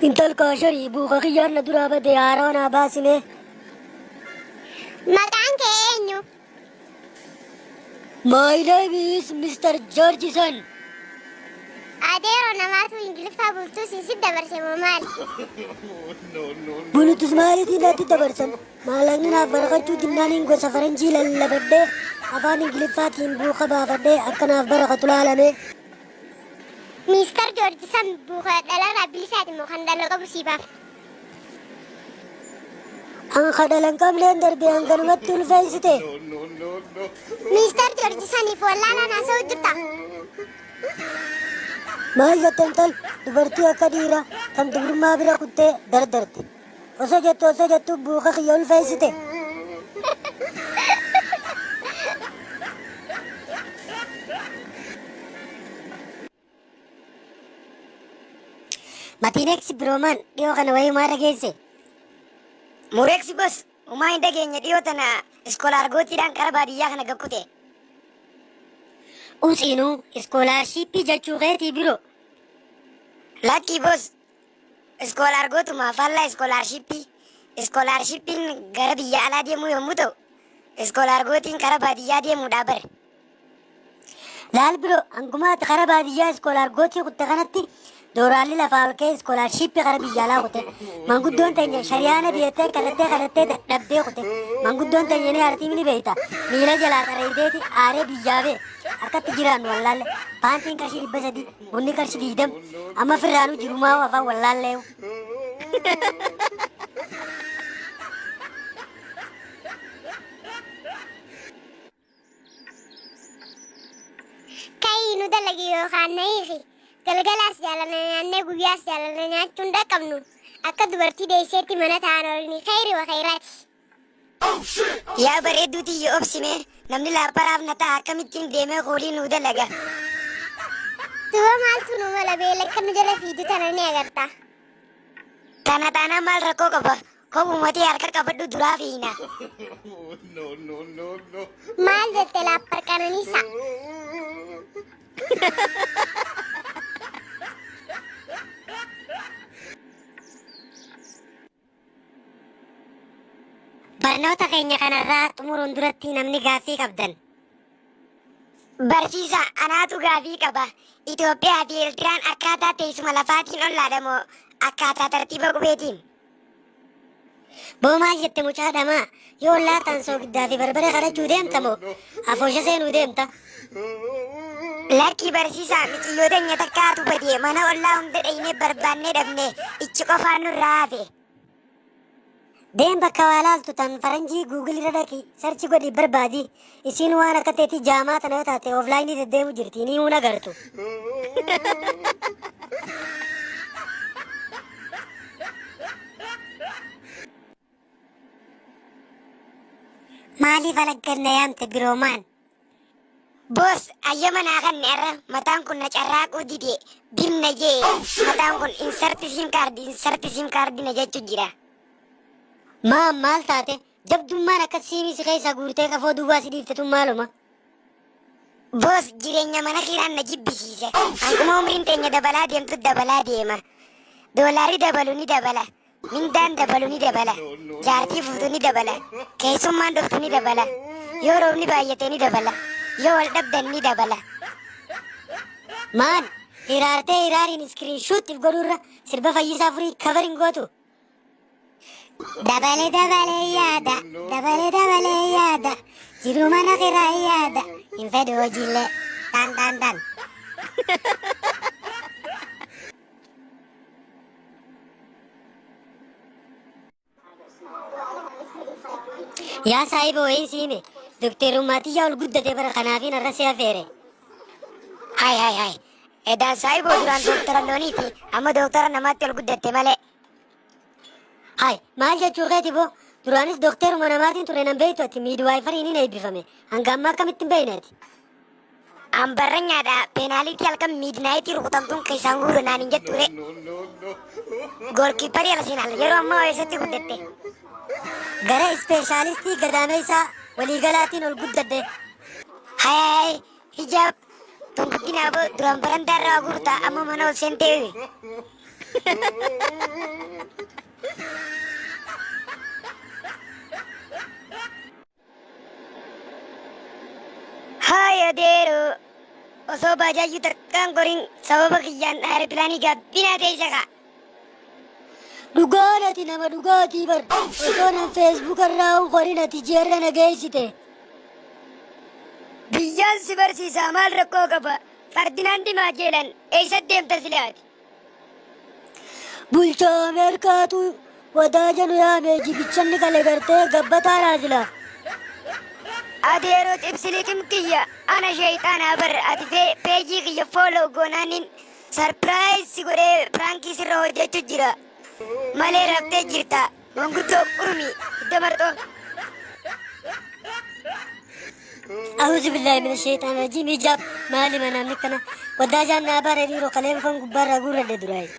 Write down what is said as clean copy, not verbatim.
Intal kaasharii buuka kiyyaan na duraa bade haarawa naa baasime. Maqaan kee eenyu? My name is Mr. Georgeson. Adeero namaatu Ingiliffaa bultuu siin si dabarse moo maali? Bulutus maaliitiin natti dabarsan? Maallaqni naaf barakachuu dinnaaniin gosa faranjii lallabadhee afaan Ingiliffaatiin buuka baafadhee akka naaf barakatu laalame. Miistar Joorjisan buuka dhalarraa bilisaati moo kan dhala qabu sii baaf? An ka dhala hin qabneen darbe hanganumatti ulfeessite. Miistar Joorjisaniif wallaalaan haasa'u jirta? Maal jette intal dubartii akka dhiira kan dubrummaa bira kuttee dardarte. Osoo jettu osoo jettu buuka kiyya ulfeessite. Matiineeksi biroomaan dhiyoo kana wayii maa dhageesse? Mureeksi bos umaa hin dhageenye dhiyoo tana iskoolaargootiidhaan kara baadiyyaa kana gakkute. Usiinuu iskoolaarshiippii jechuu keetii biroo. Lakkii bos iskoolaargootuma faallaa iskoolaarshiippii. Iskoolaarshiippiin gara biyya alaa deemuu yommuu ta'u, iskoolaargootiin kara baadiyyaa deemuudhaa bare. Laal biro hanguma ati kara baadiyyaa iskoolaargootii kutte kanatti dooraalli lafaa ol ka'ee iskoolaarshiippii kara biyya alaa kute. Manguddoon teenya shari'aana biyettee kadhattee kadhattee dadhabdee kute. Manguddoon teenya ni aartii ni beekta. Miila jalaa xareeydeeti aaree biyyaa bee. Akkatti jiraannu wallaalle. Paantiin qarshii 300, bunni qarshii 20. Amma firraanuu jirumaa afaan wallaalleewu. Ka'ii nu dalagi yookaan na hiiki. Galgalaas jaalala nyaannee guyyaas jaalala nyaachuun dhaqqabnu. Akka dubartii deesseetti mana ta'an oolni khayri wa khayraati. Yaa bareedduu tiyya obsime namni laapparaaf na ta'a akkamittiin deemee kuulii nuu dalaga. Duba maaltu nu mala beela akka nu jala fiidu tana ni agarta. Tana taanaan maal rakkoo qaba? Kophuma tee harka qabadhu duraa fiina. Maal jette laappar qananiisaa? Barnoota keenya kanarraa xumuruun duratti namni gaaffii qabdan. Barsiisa anaatu gaafii qaba. Itoophiyaa fi Eertiraan akkaataa teessuma lafaatiin ollaadha moo akkaataa tartiiba qubeetiin? Boo maal jette mucaa dhamaa? Yoo ollaa ta'an soogiddaa fi barbare kadhachuu deemta moo afoosha seenuu deemta? Lakkii barsiisaa miciyyoo teenya takkaatu badee mana ollaa hunda dhaynee barbaannee dhabne ichi qofaan nurraa hafe. Deem bakka waa laaltu tan faranjii Google irra dhaqi search godhi barbaadi. Isiin waan akka teetii jaamaa tana yoo taate offline deddeemu jirti ni hun agartu. Maaliif alaggan na yaamte biroomaan? Boss ayyama naa kanne arra mataan kun na carraaquu dide bim na jee mataan kun insert sim card insert sim card na jechu jira. Maa maal taate? Jabdummaan akkas siimii si keessaa guurtee qafoo duwwaa si dhiifte tun maaluma? Boss jireenya mana kiraan na jibbisiise. Hanguma umriin teenya dabalaa deemtu dabalaa deema. Doolaarri dabalu ni dabala. Mindaan dabalu ni dabala. Jaartii fuutu ni dabala. Keessummaan dhuftu ni dabala. Yoo roobni baay'ate ni dabala. Yoo wal dhabdan ni dabala. Maan hiraartee hiraariin iskiriin shuut if godhuurra sirba fayyisaa furii cover hin gootu. Dabale dabale yaada, dabale dabale yaada, jiruu mana kiraa yaada, hin fedhu hojiillee. Daan daan daan. Yaa saahiba wayiin si hime dokteerummaa tiyyaa ol guddate bara kanaafiin har'a si afeere. Hay hay hay. Edaan saayiboo duraan dooktara looniiti amma dooktara namaatti ol guddatte malee. Hay maal jechuu keeti boo duraanis dokteeruma namaatiin ture nan beektu ati miidwaayifariin hin eebbifame hanga ammaa akkamitti hin beekne ati. An barranyaadha peenaalitii halkan miidnaayitii rukutamtuun keessaan guuru naan hin jettu ree. Goolkiipparii Arsenaal yeroo ammaa eessatti guddatte? Gara ispeeshaalistii gadaameessaa waliigalaatiin ol guddadhe. Hay hay hay hijaab tun guddinaa boo duraan barandaa irraa guurta amma mana ol seentee. Haaya deeroo osoo baajaayyuu takkaan gorin sababa kiyyaan aeropilaanii gabbinaa teessa kaa. Dhugaan ati nama dhugaatii bar. Osoo nan feesbuuka irraa hin qorin ati ji'arra na geessite. Biyyaan si barsiisaa maal rakkoo qaba? Fardinaandi Maajeelan eessatti deemta silaati? Bulchaa Ameerikaatu wadaaja nu yaame jibichanni kale gartee gabbataa raasila. Adeeroo xibsiliikim kiyya ana sheeyxaanaa bar ati peejii kiyya follow goonaanin sarpiraayiz si godhee piraankii sirra hojjechuu jira. Malee raftee jirta. Manguddoo qurmi hidda marxoo. A'uuzu billaahi mina sheexaan rajiim ijaab maali manaamni kana wadaajaan naa bare dhiiroo kaleen foon gubbaarraa guurradhe duraayi.